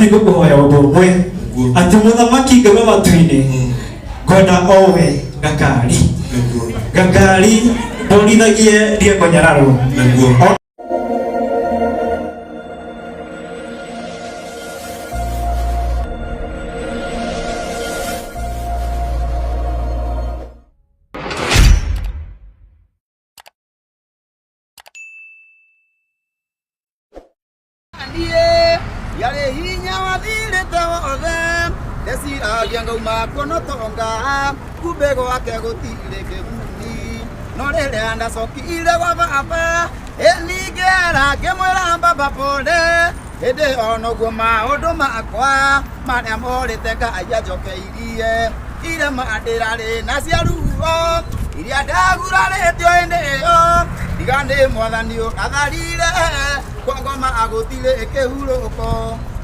Nĩ ngũkũhoya ũndũ ũmwe, Nĩguo. atĩ mũthamaki Ngai wa matu-inĩ, ngwenda owe gakari Nĩguo. Gakari ndonithagie ndie kũnyararwo. Nĩguo. Niĩ yarĩ hinya wathirĩte wothe, ndeciragia ngauma kuona ũtonga, kumbe gwake gũtirĩ kĩguni. No rĩrĩa ndacokire gwa baba, ĩ ningĩera ngĩmwĩra baba pole, hĩndĩ ĩyo noguo maũndũ makwa marĩa morĩte Ngai anjokeirie. Irema ndĩrarĩ na cia ruo iria ndagurarĩtio hĩndĩ ĩyo, tiga nĩ mwathani ũratharire kwa ngoma agũtirĩ kĩhurũko.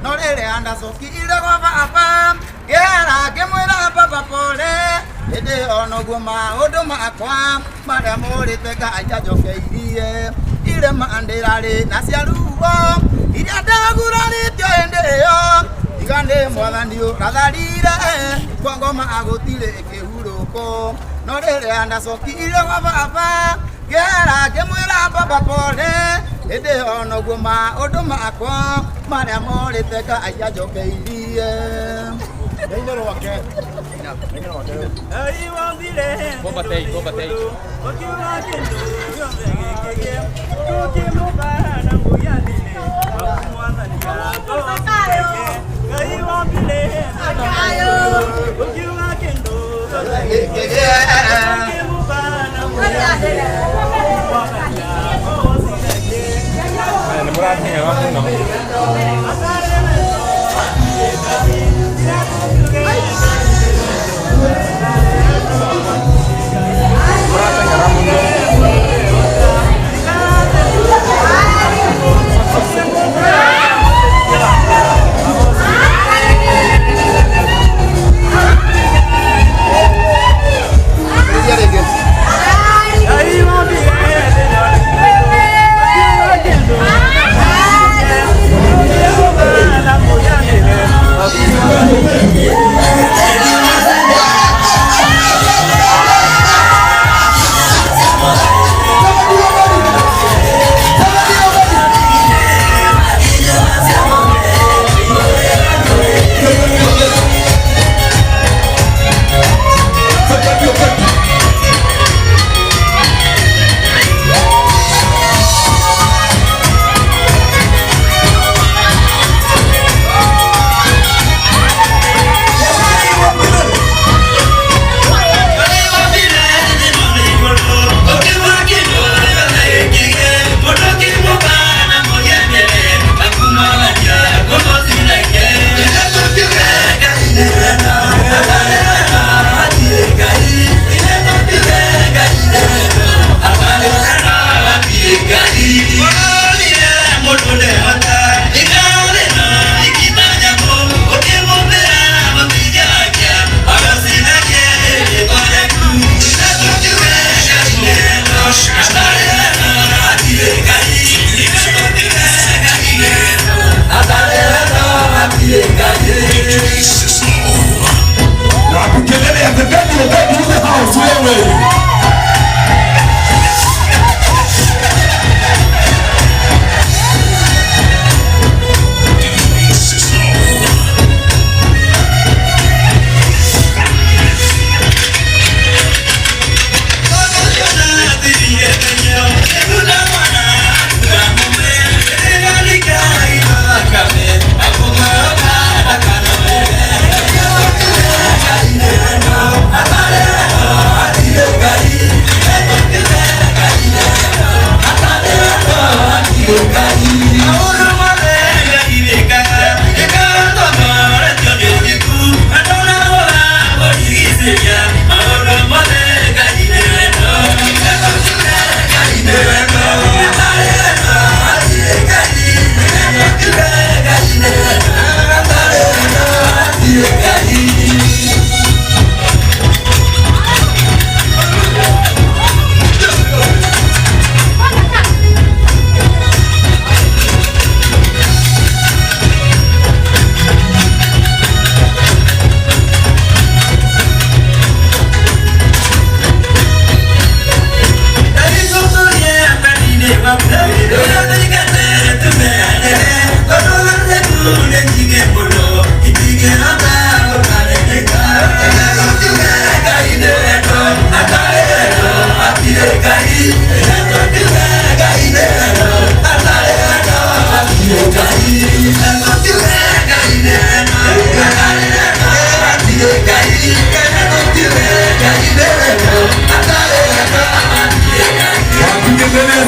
No rĩrĩa ndacokire gwa baba, ngĩhera ngĩmwĩra baba pole, hĩndĩ ĩyo noguo maũndũ makwa marĩa morĩte Ngai anjokeirie. Irema ndĩrarĩ na cia ruo iria ndagurarĩtio hĩndĩ ĩyo, tiga nĩ mwathani ũratharire kwa ngoma agũtirĩ kĩhurũko. No rĩrĩa ndacokire gwa baba, ngĩhera ngĩmwĩra baba pole, hĩndĩ ĩyo noguo maũndũ makwa marĩa morĩte Ngai anjokeirie. Rũinĩ rwake. Nĩ mũrateng'era mũno. Mũrateng'era mũno.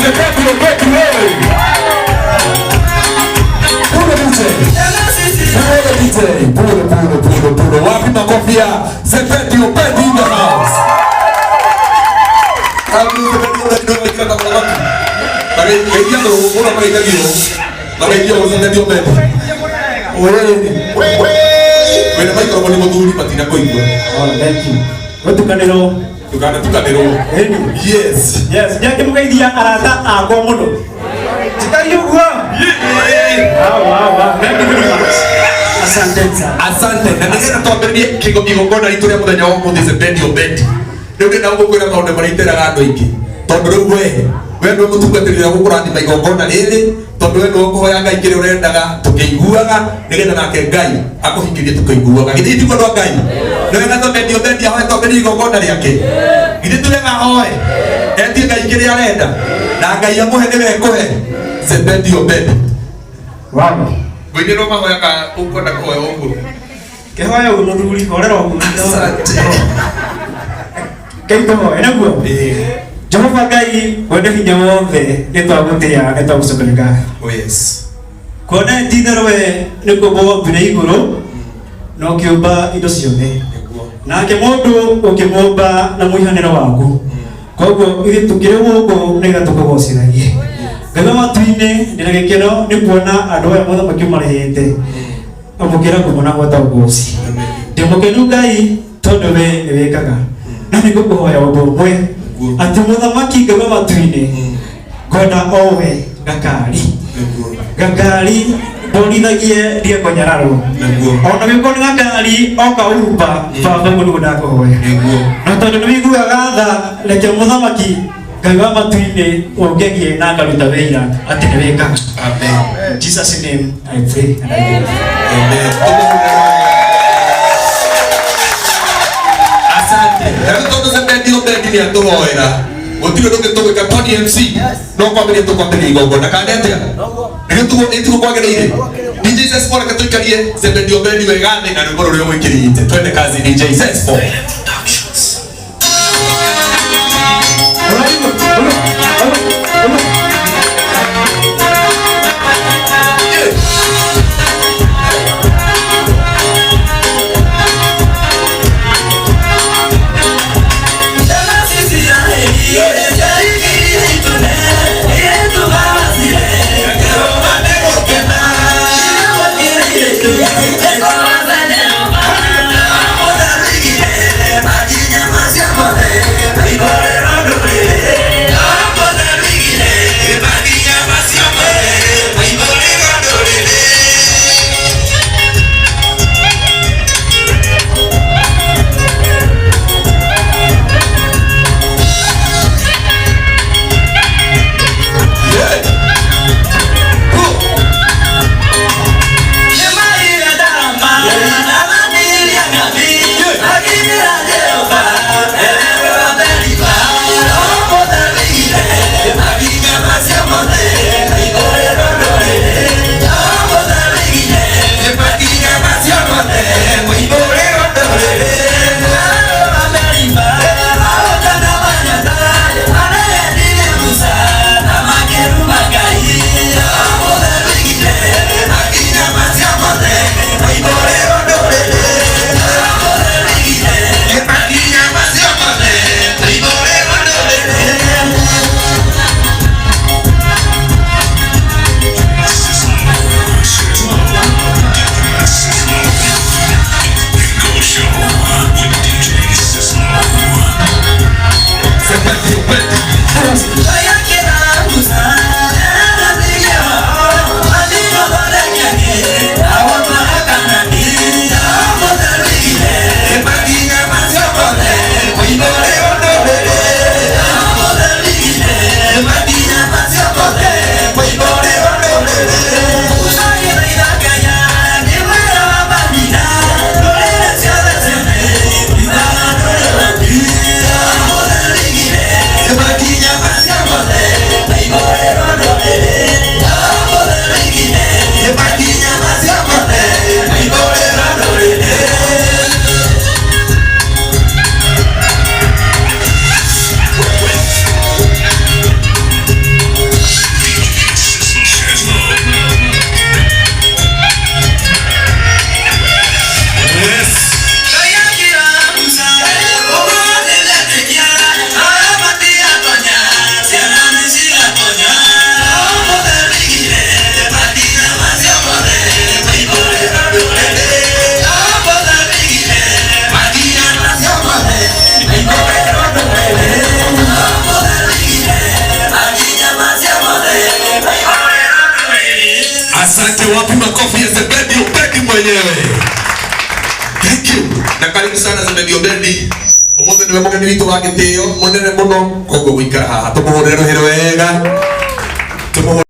Zepeti Obeti wewe. Puro DJ. Puro DJ. Puro puro puro puro. Wapi makofi ya Zepeti Obeti in the house. Kamu Zepeti Obeti ndio kila kama watu. Bale ndio ora pale ndio. Bale ndio Zepeti Obeti. Wewe wena microphone muthuri matina kuigua. Oh, thank you. Gutukanirwo. Tukanatukanirwo. Yes. Yes, nyake mugeithia arata akwa muno. Tikari uguo. Wow, wow, wow. Thank you very much. Asante sana. Asante. Na nigetha twambĩrĩrie igongona ritũ rĩa mũthenya wa ũmũthĩ Zebedi Obedi. Rĩu ndĩrenda gũkwĩra maũndũ marĩa iteraga andũ aingĩ. Tondũ rĩu we nĩwe mũtungatĩri ũrĩa gũkũrathima igongona rĩrĩ, tondũ we nĩwe ũkũhoya Ngai kĩrĩa ũrendaga tũkĩiguaga, nĩgetha nake Ngai akũhingĩrie tũkĩiguaga. Githĩ ti kwendwa Ngai? Nĩ wega Zebedi Obedi ahoe twambĩrĩrie igongona rĩake. Githĩ ti wega ahoe? Etie Ngai kĩrĩa arenda na Ngai amũhe nĩwe ekũhe. Zebedi Obedi. Wow. Ngũinĩrwo mahoya ka ũkwenda kũhoya ũguo. Kĩhoya ũguo mũthuri, horera ũguo. Asante. Ngai tũhoe naguo. Jehova Ngai wende hinya wothe nĩtwagũtĩa nĩtwagũcokeria ngatho. Oh yes. Kuona ti itherũ we nĩ kũũmba wombire igũrũ na ũkĩũmba indo ciothe. Nake mũndũ ũkĩmũmba na mũhianĩre waku. Koguo ithuĩ tũkĩrĩ gũkũ nĩgetha tũkũgocithagie. Ngai wa matu-inĩ ndĩna gĩkeno nĩ kuona andũ aya mũthamaki ũmarehete. Amũkĩra ngumo na gwata ũgoci. Ndĩ mũkenu Ngai tondũ we nĩ wĩkaga. Na nĩ ngũkũhoya ũndũ ũmwe atĩ mũthamaki Ngai wa matu-inĩ ngwenda owe gakari. Gakari ndonithagie ndige kũnyararwo. Ona gĩkorwo nĩ gakari oka ũrumba baba ũguo nĩguo ndakũhoya. Na tondũ nĩ wĩiguaga tha reke mũthamaki Ngai wa matu-inĩ ũngegie na ngaruta wĩira atĩ nĩ wĩkaga. Amen. In Jesus name I pray and I believe. Amen. Asante. Na rĩu tondũ Zebedi Obedi nĩ atũhoera gũtirĩ ũndũ ũngĩ tũgwĩka Tony MC no kwambĩrĩria tũkwambĩrĩria igongona kana nĩ atĩa? Nĩguo nĩtiguo kwagĩrĩire? DJ Zespo reke tũikarie Zebedi Obedi wega thĩ na rwĩmbo rũrĩa ũgwĩkĩrĩte. Twende kazi DJ Zespo. Yeah. Asante, wapi makofi ya Zebedi Obedi mwenyewe. Thank you. Na karibu sana Zebedi Obedi. Umuthi niwe mugeni witũ wa gĩtĩo mũnene mũno, koguo gũikara haha tũmũhũrĩre rũhĩ wega. Tũmũhũrĩre.